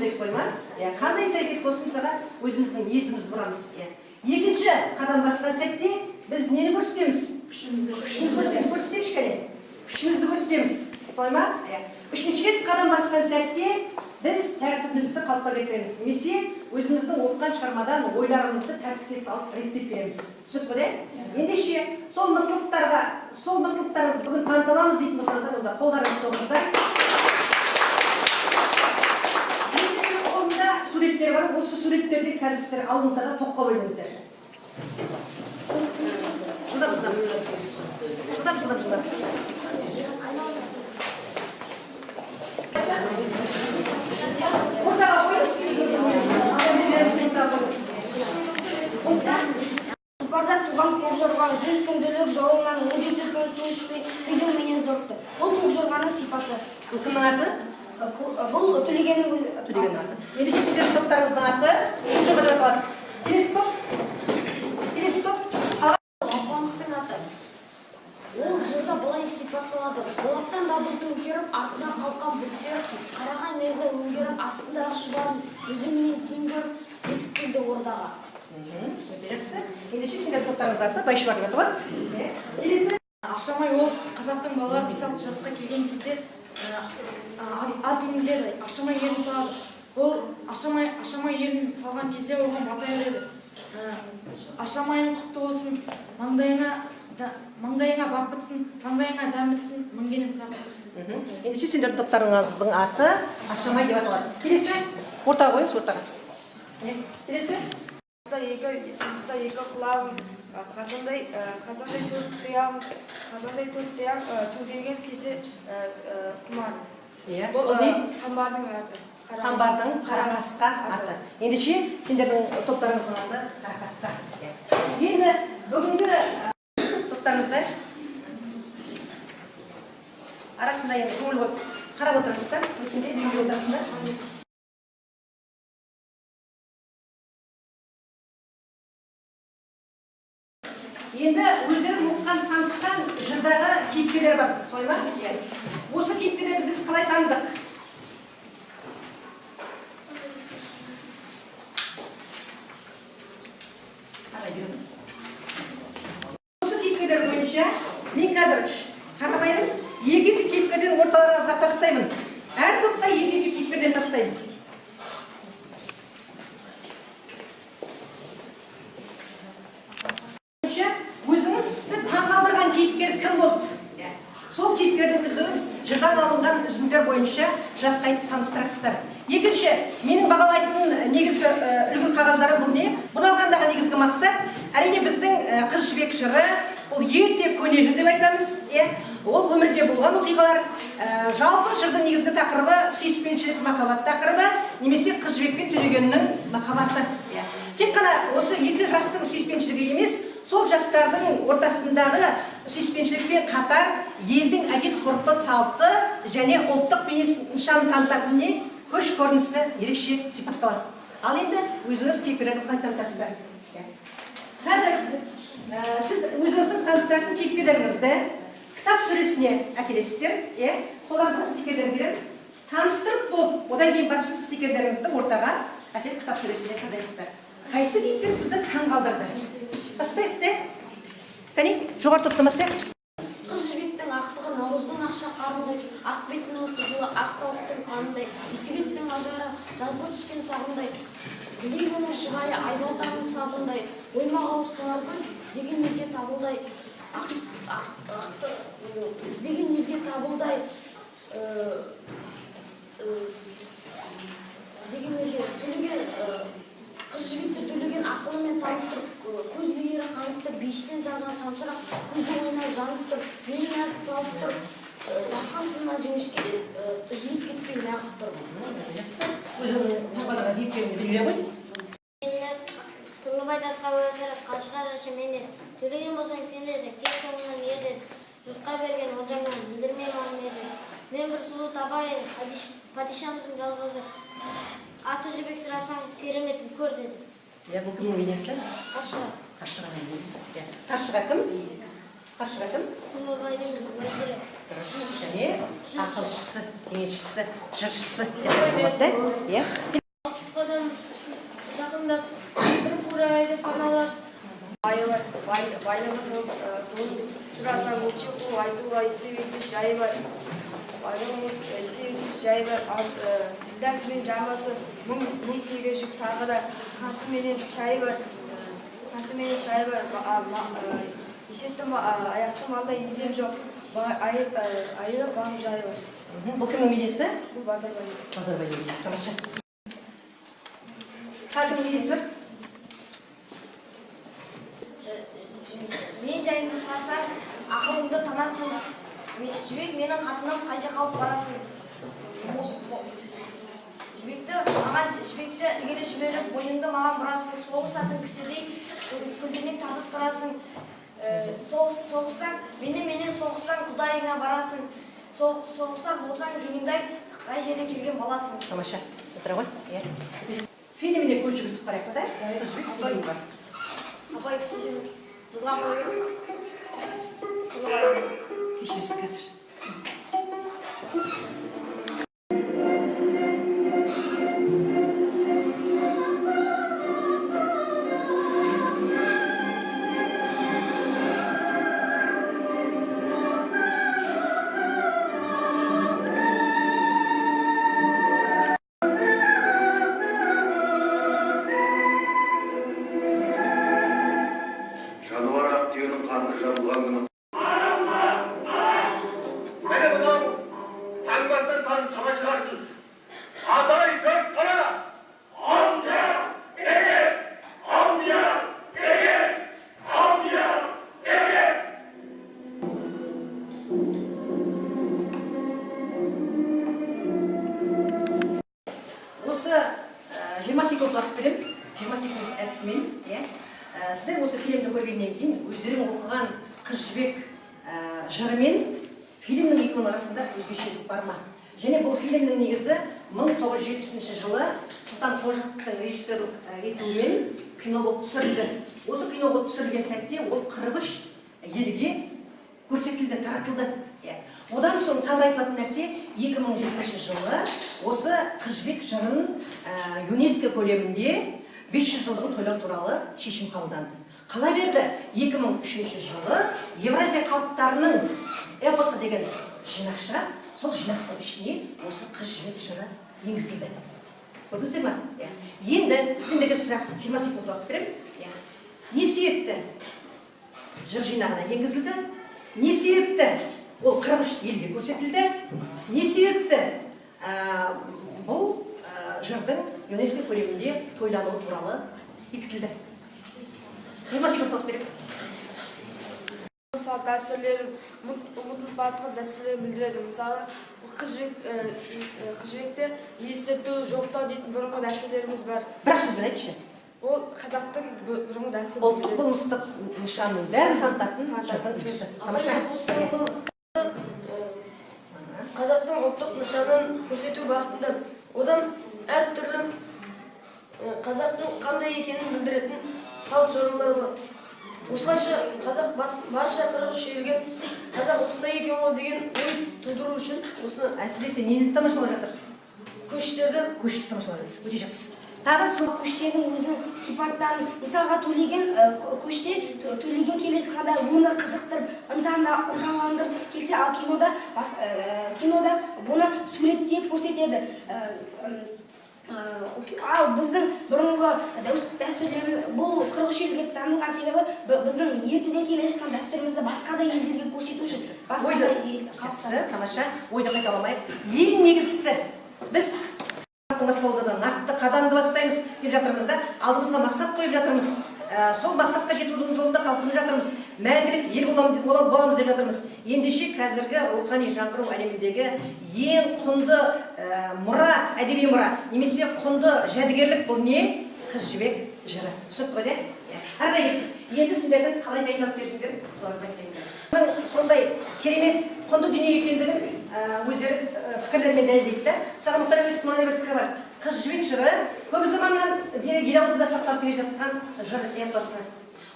керек, солай ма? Иә, қандай іс әрекет болсын, мысалға, өзіміздің ниетімізді бұрамыз. Иә. Екінші қадам басқан сәтте біз нені көрсетеміз? Күшімізді. Күшімізді көрсетеміз. Көрсетейікші, кәне. Күшімізді көрсетеміз. Солай ма? Иә. Үшінші рет қадам басқан сәтте біз тәртібімізді қалыпқа келтіреміз. Немесе өзіміздің оқыған шығармадан ойларымызды тәртіпке салып, реттеп береміз. Түсінікті ғой, иә? Ендеше, сол мықтылықтарыңызды бүгін таныта аламыз дейтін болсаңыздар, онда қолдарыңызды соғыңыздар. Енді менің қолымда суреттер бар. Осы суреттерді қазір сіздер алыңыздар да, топқа бөліңіздер. Жылдам, жылдам. Жылдам, жылдам, жылдам. Ортаға қойыңыз. Ортаға қойыңыз. Тұлпарда туған көк жорға 100 күнділік жолынан 17 күн су ішпей шөлдеуменен зорықты. Бұл көк жорғаның сипаты. Бұл кімнің аты? Бұл Төлегеннің өзі. Төлегеннің аты. Ендеше, сіздердің топтарыңыздың аты көк жорға деп аталады. Келесі топ. Келесі топ. Алпамыстың аты. Ол жырда былай сипатталады: болаттан дабыл төңкеріп, артына қалқан бүлтеріп, қарағай найза өңгеріп, астындағы шұбарын өзіменен тең көріп, жетіп келді ордаға. Өте жақсы. Ендеше, сендердің топтарыңыздың аты Байшұбар деп аталады. Иә. Келесі. Ақшамай, ол қазақтың балалары 5-6 жасқа келген кезде ат мінгізеді, Ақшамай ерін салады. Ол Ақшамай ерін салған кезде оған бата береді. Ақшамайың құтты болсын, маңдайыңа бақ бітсін, таңдайыңа дәм бітсін, мінгенің тақ бітсін. Ендеше, сендердің топтарыңыздың аты Ақшамай деп аталады. Келесі. Ортаға қойыңыз, ортаға. Не? Келесі. Қыста екі құлағым, қазандай төрт тұяғым, қазандай төрт тұяқ, төгілген кесе құмар. Иә. Бұл Ол не? Қамбардың аты. Қара Қамбардың қасқа. Қара қасқа аты. Ендеше, сендердің топтарыңыздың аты Қара қасқа. Иә. Енді бүгінгі топтарыңызда арасында енді көңіл қойып қарап отырасыздар, өзінде үйге отырасыңдар. Енді өздерің оқыған, танысқан жырдағы кейіпкерлер бар, солай ма? Иә. Осы кейіпкерлерді біз қалай таныдық? Қарай беремін. Осы кейіпкерлер бойынша мен қазір қарамаймын, екі екі кейіпкерден орталарыңызға тастаймын. Әр топқа екі екі кейіпкерден тастаймын. Бойынша өзіңізді таңғалдырған кейіпкер кім болды? Иә. Сол кейіпкерді өзіңіз жырдан алынған үзінділер бойынша жатқа айтып таныстырасыздар. Екінші, менің бағалайтын негізгі үлгі қағаздарым бұл не? Бұны алғандағы негізгі мақсат, әрине, біздің Қыз Жібек жыры, ол ерте көне жыр деп айтамыз, иә. Ол өмірде болған оқиғалар. Жалпы жырдың негізгі тақырыбы сүйіспеншілік, махаббат тақырыбы немесе Қыз Жібек пен Төлегеннің махаббаты. Иә. Тек қана осы екі жастың сүйіспеншілігі емес, сол жастардың ортасындағы сүйіспеншілікпен қатар елдің әдет ғұрпы, салты және ұлттық бейнесін, нышанын танытатын не, көш көрінісі ерекше сипатталады. Ал енді өзіңіз кейіпкерлерді қалай танытасыздар? Иә. Қазір сіз өзіңіздің таныстыратын кейіпкерлеріңізді кітап сөресіне әкелесіздер, иә, қолдарыңызға стикерлер беремін. Таныстырып болып, одан кейін барып сіз стикерлеріңізді ортаға әкеліп, кітап сөресіне қадайсыздар. Қайсы кейіпкер сізді таңғалдырды? Бастайық те. Кәне, жоғары топтан бастайық. Қыз Жібектің ақтығы наурыздың ақша қарындай, ақ бетінің қызылы ақ тауықтың қанындай, екі беттің ажары жазғы түскен сағымдай, білегінің шырайы айбалтаның сабындай, оймақ ауыз қоңыр көз іздеген ерге табылдай, ақ, ақ, ақты, іздеген ерге табылдай, іздеген ерге Төлеген. Қыз Жібекті Төлеген ақылымен танып тұр, көз мейірі қанып тұр, бейіштен жанған шамшырақ көзі ойнап жанып тұр, белі нәзік талып тұр, тартқан сымнан жіңішке, үзіліп кетпей неғып тұр. Жақсы. Өзіңнің таңғалдырған кейіпкеріңді белгілей ғой. Сырлыбай датқа уәзірі Қаршыға жыршы менен. Төлеген болсаң, сен деді, кел, соңынан ер деді. Жұртқа берген олжаңнан білдірмей малым ер деді. Мен бір сұлу табайын, падишамыздың жалғызы. Аты Жібек, сұрасаң, кереметін көр деді. Иә, бұл кімнің бейнесі? Қаршыға. Қаршығаның бейнесі. Иә. Қаршыға кім? Қаршыға кім? Сырлыбайдың уәзірі. Дұрыс. Және ақылшысы, кеңесшісі, жыршысы деп айтуға болады, да? Иә. 60 қадам жақындап бір қурайды паналас. Байы бар, байлығы тауып, соны сұрасаң, өкше қу айтуға есеп етпес жайы бар. Байлығы мол, есеп етпес жайы бар. Ал ділдәсі мен жамбасы мың түйеге жүк, тағы да қанты менен шайы бар. Қанты менен шайы бар. Есепті аяқты малда есеп жоқ. Айылы бағым жайы бар. Бұл кімнің бейнесі? Бұл Базарбай. Базарбай бейнесі. Тамаша. Тағы кімнің бейнесі бар? Мен жайымды сұрасаң, ақылыңды танасың. Жібек менің қатыным, қай жаққа алып барасың? Жібекті маған, жібекті ілгері жіберіп, мойныңды маған бұрасың. Соғысатын кісідей көлденең тартып тұрасың. Соғыссаң, менен соғыссаң, құдайыңа барасың. Соғысар болсаң, жөніңді айт, қай жерден келген баласың? Тамаша. Отыра ғой. Иә. Фильміне көз жүгіртіп қарайық па, да? Қыз Жібек фильмі бар. Апай, кешіріңіз. Бұзған болып едім. Кешіріңіз қазір. Жануар ақ түйенің қарны жарылған күні. Міне, мынау таң бастан таң шама шығарсыз. Адай төрт қара! Алдия! Еге! Алдия! Еге! Алдия! Еге! Осы 20 секунд уақыт беремін, 20 секунд әдісімен, иә. Сіздер осы фильмді көргеннен кейін өздерің оқыған Қыз Жібек жыры мен фильмнің екеуінің арасында өзгешелік бар ма? Және бұл фильмнің негізі 1970 жылы Сұлтан Қожықовтың режиссерлік етуімен кино болып түсірілді. Осы кино болып түсірілген сәтте ол 43 елге көрсетілді, таратылды. Иә. Одан соң тағы айтылатын нәрсе, 2007 жылы осы Қыз Жібек жырын ЮНЕСКО көлемінде 500 жылдығын тойлау туралы шешім қабылданды. Қала берді, 2003 жылы Евразия халықтарының эпосы деген жинақ шығады. Сол жинақтың ішіне осы Қыз Жібек жыры енгізілді. Көрдіңіздер ма? Иә. Енді сендерге сұрақ, 20 секунд уақыт беремін. Иә. Не себепті жыр жинағына енгізілді? Не себепті ол 43 елге көрсетілді? Не себепті бұл жырдың ЮНЕСКО көлемінде тойлануы туралы бекітілді? 20 секунд уақыт беремін. Салт дәстүрлерін, ұмытылып бара жатқан дәстүрлерін білдіреді. Мысалы, Қыз Жібек, Қыз Жібекті естірту, жоқтау дейтін бұрынғы дәстүрлеріміз бар. Бір-ақ сөзбен айтшы. Ол қазақтың бұрынғы дәстүрін Ұлттық білдіреді. болмыстық нышанның бәрін танытатын жырдың үлгісі. Тамаша. Қазақтың ұлттық нышанын көрсету бағытында одан әртүрлі қазақтың қандай екенін білдіретін салт жоралар бар. Осылайша қазақ барша 43 елге қазақ осындай екен ғой деген ой тудыру үшін осыны Әсіресе нені тамашалап жатыр? Көштерді. Көшті тамашалап жатыр. Өте жақсы. Тағы Көштенің өзінің сипаттарын, мысалға, Төлеген көште Төлеген келе жатқанда оны қызықтырып, ынталандырып келсе, ал кинода бұны суреттеп көрсетеді. Ал біздің бұрынғы дәстүрлеріміз, бұл 43 елге танылған себебі біздің ертеден келе жатқан дәстүрімізді басқа да елдерге көрсету үшін, басқа Ойды да ел жақсы, тамаша, ойды қайталамайық. Ең негізгісі, біз басталуда да нақты қадамды бастаймыз деп жатырмыз да, алдымызға мақсат қойып жатырмыз. Сол мақсатқа жетудің жолында талпынып жатырмыз. Мәңгілік ел боламыз деп жатырмыз. Ендеше қазіргі рухани жаңғыру әлеміндегі ең құнды мұра, әдеби мұра немесе құнды жәдігерлік бұл не? Қыз Жібек жыры. Түсінікті ғой, иә? Иә. Әрі қарай кеттік. Енді сендердің қалай дайындалып келдіңдер, соларды айтайын. Бұның сондай керемет құнды дүние екендігін өздері пікірлерімен дәлелдейді да. Мысалға, Мұхтар Әуезовтің мынандай бір пікірі бар: Қыз Жібек жыры көп заманнан бері ел аузында сақталып келе жатқан жыр эпосы.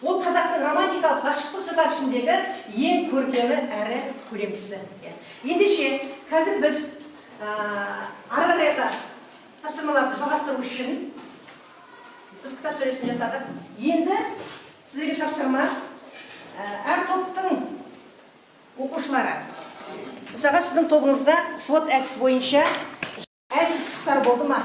Ол қазақтың романтикалық ғашықтық жырлар ішіндегі ең көркемі әрі Көлемдісі. Иә. Ендеше, қазір біз ары қарайғы тапсырмаларды жалғастыру үшін біз кітап сөресін жасадық. Енді сіздерге тапсырма: әр топтың оқушылары, мысалға, сіздің тобыңызға SWOT әдісі бойынша әлсіз тұстар болды ма,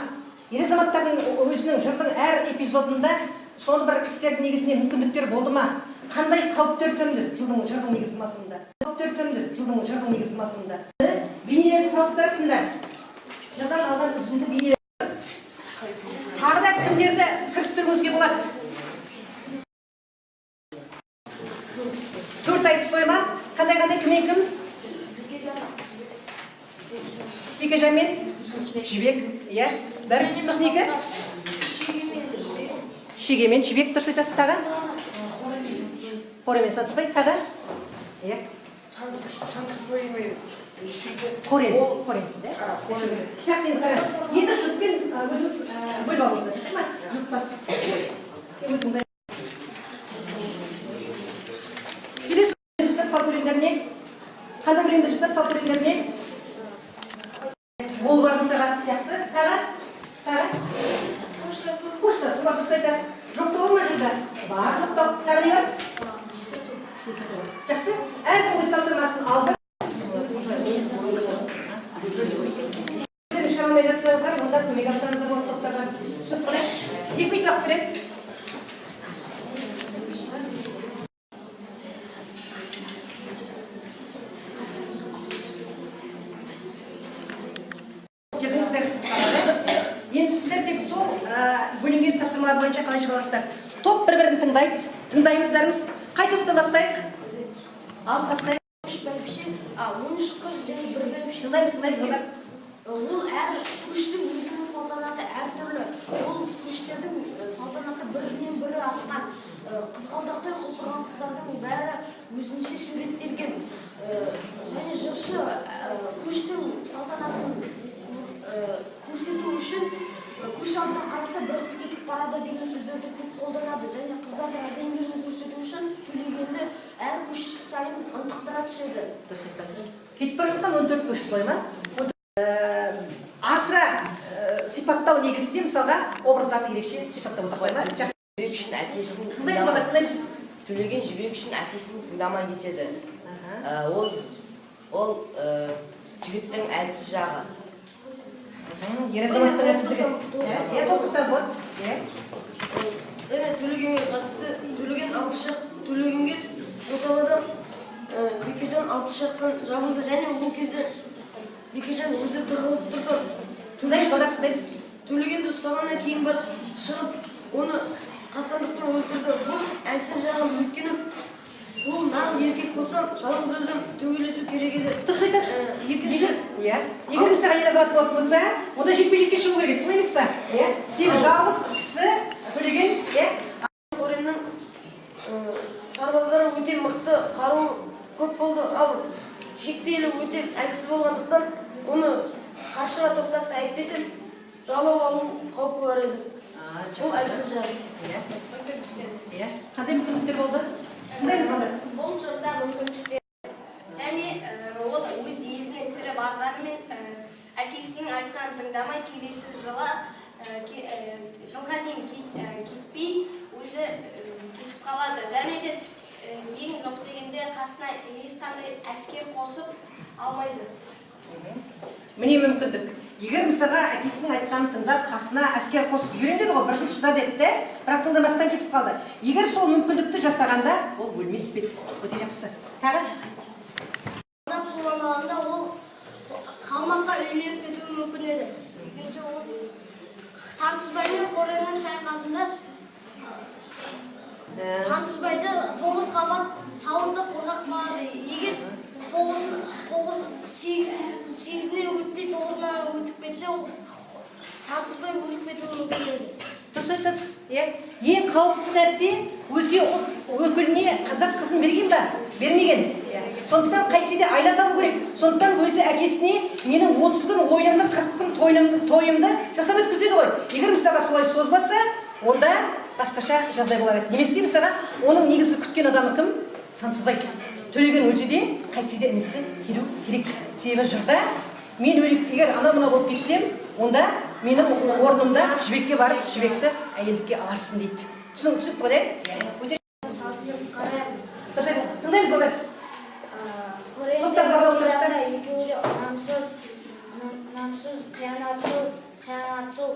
ер азаматтардың өзінің жырдың әр эпизодында соны бір істердің негізінде мүмкіндіктер болды ма, қандай қауіптер төнді жырдың негізгі мазмұнында, қауіптер төнді жырдың негізгі мазмұнында, бейнелерді салыстырасыңдар, жырдан алған үзінді бейне, тағы да кімдерді кірістіруіңізге болады? Төрт айтыс солай ма? Қандай, қандай, кіммен кім? Бекежан мен Жібек, иә, бір, сосын екі? Шеге мен Жібек, дұрыс айтасыз. Тағы? Қорен мен Сансызбай, тағы? Иә. Қорен, Қорен, да? Жақсы, енді қараңыз. Енді жұппен өзіңіз бөліп алыңыздар, жақсы ма? Жұп бас. Сен өзің. Келесі жатады салт өлеңдеріне. Қандай өлеңдер жатады салт өлеңдеріне? Ол бар мысалға, жақсы. Тағы? Тағы? Қоштасу. Қоштасу бар, дұрыс айтасыз. Жоқтау бар ма жырда? Бар жоқтау. Тағы не бар? Есту. Жақсы. Әркім өз тапсырмасын алды. Сіздер шығара алмай жатсаңыздар, онда көмек алсаңыздар болады топтардан. Түсінікті ғой? 2 минут уақыт беремін. Келдіңіздер. Енді сіздер тек сол бөлінген тапсырмалар бойынша қалай шыға аласыздар? Топ бір бірін тыңдайды. Тыңдаймыздармыз. Қай топтан бастайық? Алып бастайық. Үш бәйбіше, а, 13 қыз және бір бәйбіше. Тыңдаймыз, тыңдаймыз, олар. Ол әр көштің өзінің салтанаты әртүрлі. Ол көштердің салтанаты бірінен бірі асқан. Қызғалдақтай құлпырған қыздардың бәрі өзінше суреттелген. Және жыршы көштің салтанатын көрсету үшін көш алдына қараса, бір қыз кетіп барады деген сөздерді көп қолданады және қыздардың әдемілігін көрсету үшін Төлегенді әр көш сайын ынтықтыра түседі. Дұрыс айтасыз. Кетіп бара жатқан 14 көш, солай ма? Асыра сипаттау негізінде, мысалға, образдарды ерекше сипаттап отыр, солай ма? Жақсы. Жібек үшін әкесін Тыңдаймыз, балалар, тыңдаймыз. Төлеген Жібек үшін әкесін тыңдамай кетеді. Ол жігіттің әлсіз жағы. Ер азаматтың әлсіздігі. Иә, толықтырсаңыз болады. Иә. Және Төлегенге қатысты, Төлеген 60 жақ, Төлегенге осы арада Бекежан 60 жақтан жабылды және ол кезде Бекежан өзі тығылып тұрды. Тыңдаймыз, балалар, тыңдаймыз. Төлегенді ұстағаннан кейін барып шығып, оны қастандықпен өлтірді. Бұл әлсіз жағы, өйткені ол нағыз еркек болса, жалғыз өзі төбелесу керек еді. Дұрыс айтасыз. Екінші Иә. Егер, мысалға, ер азамат болатын болса, онда жекпе жекке шығу керек еді, солай емес па? Иә. Сен жалғыз кісі Төлеген, иә? Қореннің сарбаздары өте мықты, қару көп болды, ал шекті елі өте әлсіз болғандықтан, оны қаршыға тоқтатты, әйтпесе жаулап алу қаупі бар еді. Бұл әлсіз жағы. Иә. Иә. Қандай мүмкіндіктер болды? Тыңдаймыз, балалар. Бұл жырда мүмкіндіктер және ол өз еліне тірі барғанымен, әкесінің айтқанын тыңдамай, келесі жылы жылға дейін кетпей, өзі кетіп қалады және де ең жоқ дегенде қасына ешқандай әскер қосып алмайды. Міне, мүмкіндік. Егер, мысалға, әкесінің айтқанын тыңдап, қасына әскер қосып жіберген деді ғой, бір жыл шыда деді де, бірақ тыңдамастан кетіп қалды. Егер сол мүмкіндікті жасағанда, ол өлмес пе еді? Өте жақсы. Тағы? Алдап суламағанда, ол қалмаққа үйленіп кетуі мүмкін еді. Екінші, ол Сансызбай мен Қореннің шайқасында Сансызбайды тоғыз қабат сауыты құрғақ қалады. Егер тоғыз, тоғыз, сегіз, сегізіне өтпей, тоғызынан өтіп кетсе, ол Сансызбай өліп кетуі мүмкін еді. Дұрыс айтасыз. Иә. Ең қауіпті нәрсе, өзге ұлт өкіліне қазақ қызын берген ба? Бермеген. Иә. Сондықтан қайтсе де айла табу керек. Сондықтан өзі әкесіне менің 30 күн ойынымды, 40 күн тойымды жасап өткіз деді ғой. Егер, мысалға, солай созбаса, онда басқаша жағдай болар еді. Немесе, мысалға, оның негізгі күткен адамы кім? Сансызбай. Төлеген өлсе де, қайтсе де інісі келу керек. Себебі жырда мен өліп, егер анау мынау болып кетсем, онда менің орнымда Жібекке барып, Жібекті әйелдікке аларсың дейді. Түсінікті ғой, иә? Өте Салыстырып қарайық. Дұрыс айтасың. Тыңдаймыз, балалар. Хоренде Топтар бағалап Бекежанда екеуі де ұнамсыз, қиянатшыл.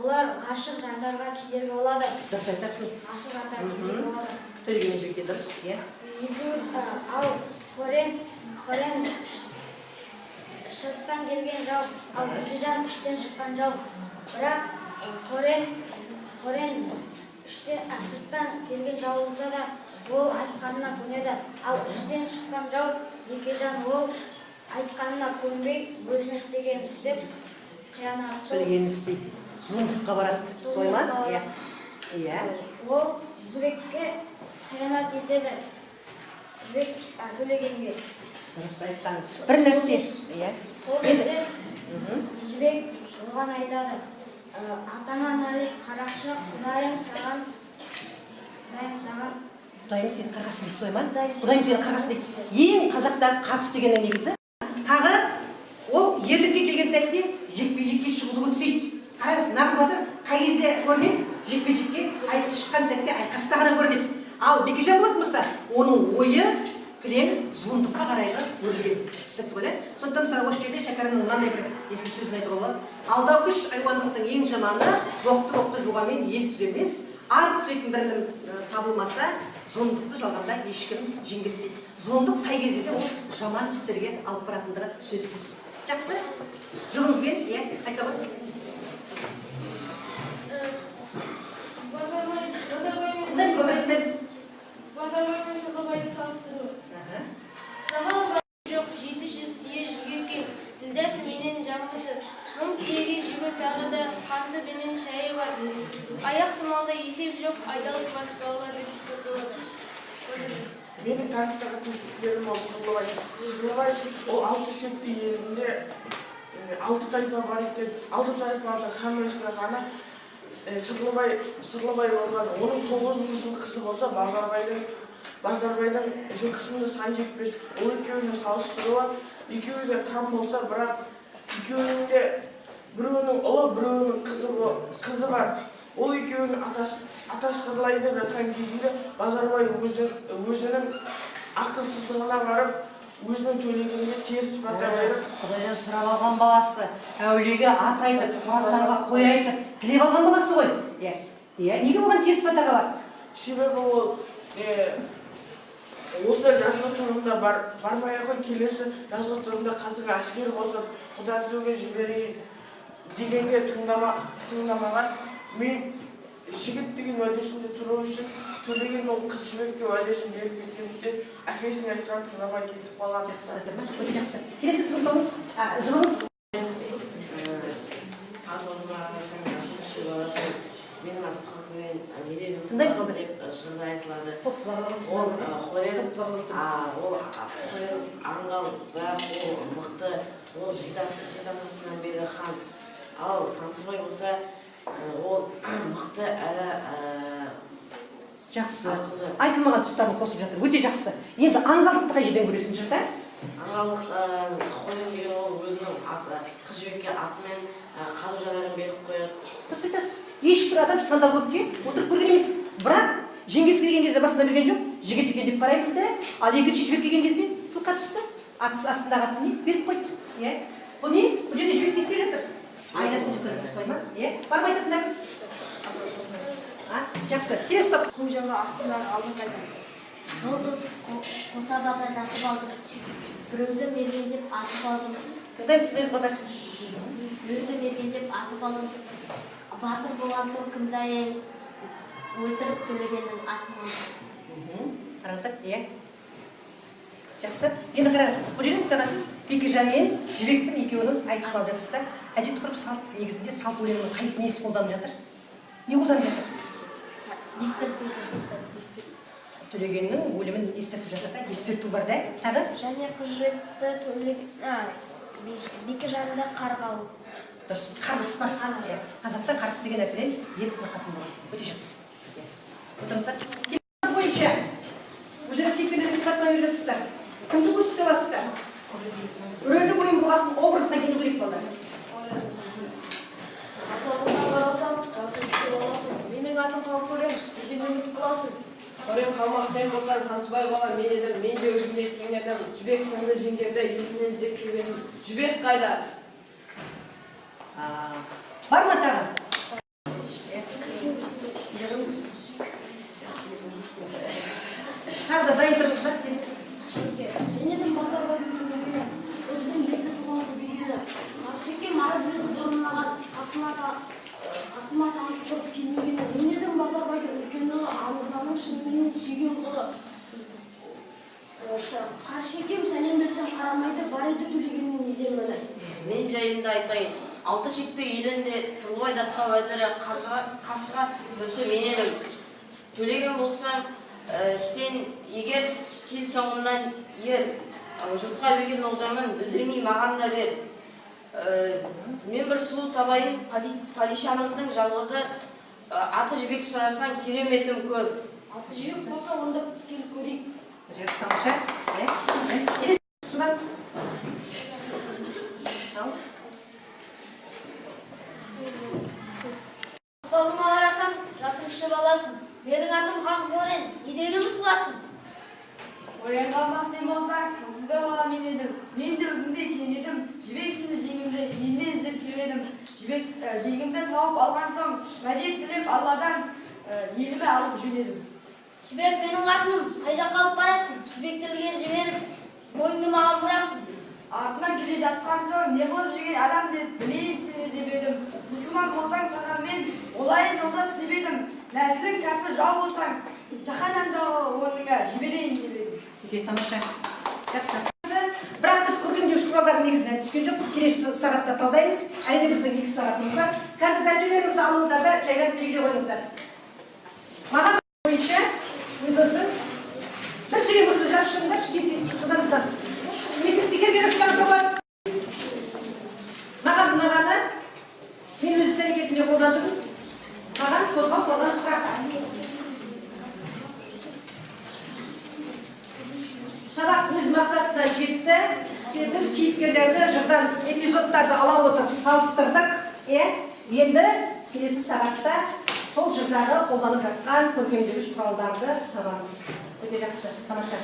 Олар ғашық жандарға кедергі болады. Дұрыс айтасың. Ғашық жандарға кедергі болады. Төлеген мен Жібекке, дұрыс, иә. Екеуі, ал Хорен сырттан келген жау, ал Бекежан іштен шыққан жау. Бірақ Хорен сырттан келген жау болса да, ол айтқанына көнеді. Ал іштен шыққан жау Бекежан, ол айтқанына көнбей, өзінің істегенін істеп, қиянатшыл. Төлеген істейді. Зұлымдыққа барады. Солай ма? Зұлымдыққа Иә. Иә. Ол Жібекке қиянат етеді. Жібек, Төлегенге. Дұрыс айтқансыз. Бір нәрсе. Иә. Сол кезде Жібек оған айтады: «Атаңа нәлет, қарақшы, Құдайым саған, Құдайым саған Құдайым сені қарғасын» дейді, солай ма? Құдайым сені Құдайым сені қарғасын дейді. Ең қазақтағы қарғыс дегеннің негізі тағы ол ерлікке келген сәтте жекпе жекке шығуды көксейді. Қараңыз, нағыз батыр қай кезде көрінеді? Жекпе жекке шыққан сәтте, айқаста ғана көрінеді. Ал Бекежан болатын болса, оның ойы кілең зұлымдыққа қарайғы өрілген. Түсінікті ғой, иә? Сондықтан, мысалы, осы жерде Шәкәрімнің мынандай бір несін, сөзін айтуға болады: «Алдау күш айуандықтың ең жаманы, боқты боқты жуғанмен ел түзелмес, ар түзетін бірлім табылмаса, зұлымдықты жалғанда ешкім жеңбес», – дейді. Зұлымдық қай кезде де ол жаман істерге алып баратындығы сөзсіз. Жақсы, жұбыңызбен, иә, айта ғой. Базарбай мен Тыңдаймыз, балалар, тыңдаймыз. Базарбай мен Сақабайды салыстыру. Жамал жоқ, 700 түйе жүк екен, Ділдәсі менен жамбысы, 1000 түйеге жүгі тағы да қанты менен шайы бар. Аяқ тымалда есеп жоқ, айдалып бар балалар деп сипатталады. Базарбай. Менің таныстыратын кейіпкерім ол Сырлыбай. Сырлыбай ол алты шекті елінде алты тайпа бар екен. Алты тайпаның хаммесінің ханы Сырлыбай болған. Оның 9000 жылқысы болса, Базарбайдың жылқысының сан жетпес. Ол екеуінің салыстыруы: екеуі де хан болса, бірақ екеуінің де біреуінің ұлы, біреуінің қызы бар. Ол екеуінің атасы Сырлай деп жатқан кезінде Базарбай өзінің ақылсыздығына барып, өзінің Төлегенге теріс бата беріп. Құдайдан сұрап алған баласы, әулиеге ат айтып, Қорасанға қой айтып, тілеп алған баласы ғой, иә. Неге оған теріс батаға барды? Себебі ол осы жазғы тұрымда бармай ақ қой, келесі жазғы тұрымда қазір әскер қосып, құда түсуге жіберейін дегенге тыңдамаған. Мен жігіт деген уәдесінде тұру үшін Төлеген ол Қыз Жібекке уәдесін беріп кеткендіктен, әкесінің айтқанын тыңдамай кетіп қалған. Жақсы, өте жақсы. Келесі сіздің тобыңыз, жұбыңыз. Асылмағансың, асылшы баласың, менің атым Қалқымен, неден Тыңдаймыз онда. деп жырда айтылады. Топ бағаламыз. Ол Хорен, Топ бағалап ол Хорен аңғал, бірақ ол мықты, ол жеті атасынан бері хан. Ал Сансызбай болса, ол мықты әрі Жақсы. ақылды. Айтылмаған тұстарын қосып жатыр, өте жақсы. Енді аңғалдықты қай жерден көресің жырда? Аңғалдық, Хорен деген ол өзінің аты, Қыз Жібекке атымен қару жарағын беріп қояды. Дұрыс айтасыз. Ешбір адам сандал көкке отырып көрген емес, бірақ жеңгесі келген кезде басына берген жоқ, жігіт екен деп қараймыз да. Ал екінші Жібек келген кезде сылқа түсті, ат астындағы атын не беріп қойды, иә. Бұл не? Бұл жерде Жібек не істеп жатыр? Айнасын жасап жатыр, солай ма? Иә. Бар ма айтатындарыңыз? Жақсы, келесі топ. Көкжалға астындағы алдын қайда. Жол тосып, қосабада жатып алдым. Біреуді мерген деп атып алдым. Тыңдаймыз, тыңдаймыз, балдар. Біреуді мерген деп атып алдым. Батыр болған соң кімді аяйын? Өлтіріп Төлегеннің атын алдым. Қараңыздар, иә, жақсы. Енді қараңыз, бұл жерде, мысалға, сіз Бекежан мен Жібектің екеуінің айтысын алып жатырсыз да. Әдет ғұрып, салт негізінде салт өлеңнің қайсы, несі қолданып жатыр, не қолданып жатыр? Естірту. Төлегеннің өлімін естіртіп жатыр да, естірту бар да тағы. Және Қыз Жібекті Бекежанды қарғау. Дұрыс, қарғыс бар. Иә, қазақта қарғыс деген нәрседен ел қорқатын болған. Өте жақсы. Иә. Отырыңыздар. Келесі бойынша өздеріңіз кейіпкерлеріңіз. сипаттама беріп жатсыздар? Кімді көрсете аласыздар? Рөлдік ойын болғасын образына келу керек, балалар. Асауына қарасаң, жасың кіші баласың. Менің атым Қалқөрен, неден үміт қыласың? Қорем қалмақ сен болсаң, Сансызбай бала мен едім, мен де өзіңдей кең едім. Жібек сынды жеңгемді елінен іздеп келіп едім. Жібек қайда? Бар ма тағы? Тағы да дайын тұрыңыздар. Келесі. Мен едім Базарбайдың көмегіне, өзінің жеті туған көбейгені. Қаршеке мараз безіп бұрынлаған, қасыма танып тұрып келмегені. Мен едім Базарбайдың үлкен ұлы, Анығданың шыныменен сүйген құлы. Қаршекем сәлем берсем қарамайды, бар еді Төлегеннің неден міні. Мен жайымды айтайын. Алты шекті елінде Сырлыбай датқа уәзірі, Қаршыға жыршы мен едім. Төлеген болсаң, сен егер кел соңымнан ер, жұртқа берген олжаңнан білдірмей маған да бер. Мен бір сұлу табайын, падишамыздың жалғызы, аты Жібек сұрасаң, кереметім көп. Аты Жібек болса, онда кел көрейік. Жақсы, тамаша. Иә, келесі. Жылдам. Ал. Соңыма қарасаң, жасың кіші баласың. Менің атым Хан Қорен, неден үміт қыласың? Қорен қалмақ сен болсаң, Сансызбай бала мен едім. Мен де өзіңдей кең едім. Жібек сынды жеңімді елінен іздеп келіп едім. Жібек жеңімді тауып алған соң, мәжет тілеп Алладан еліме алып жөнедім. Жібек менің қатыным, қай жаққа алып барасың? Жібекті ілгері жіберіп, мойныңды маған бұрасың. Артынан келе жатқан соң, не қылып жүрген адам деп білейін сені деп едім. Мұсылман болсаң саған мен олайын жолдас деп едім. Нәсілің кәпір жау болсаң, жаһаннамдағы орныңа жіберейін деп едім. Өте тамаша. Жақсы. Бірақ біз көркемдеуші құралдардың негізінен түскен жоқпыз. Келесі сағатта талдаймыз. Әлі біздің 2 сағатымыз бар. Қазір дәптерлеріңізді алыңыздар да жайлап белгілеп қойыңыздар. Маған бойынша өзіңіздің бір сөйлем болса да жазып шығыңдаршы, тез тез, жылдам жылдам. Немесе стикерге жазсаңыз да болады. Маған ұнағаны, мен өз іс әрекетімде қолдандым. Маған қозғау салған сұрақ. Сабақ өз мақсатына жетті. Біз кейіпкерлерді жырдан эпизодтарды ала отырып салыстырдық. Иә? Енді келесі сағатта сол жырдағы қолданып жатқан көркемдеуіш құралдарды табамыз. Өте жақсы, тамаша.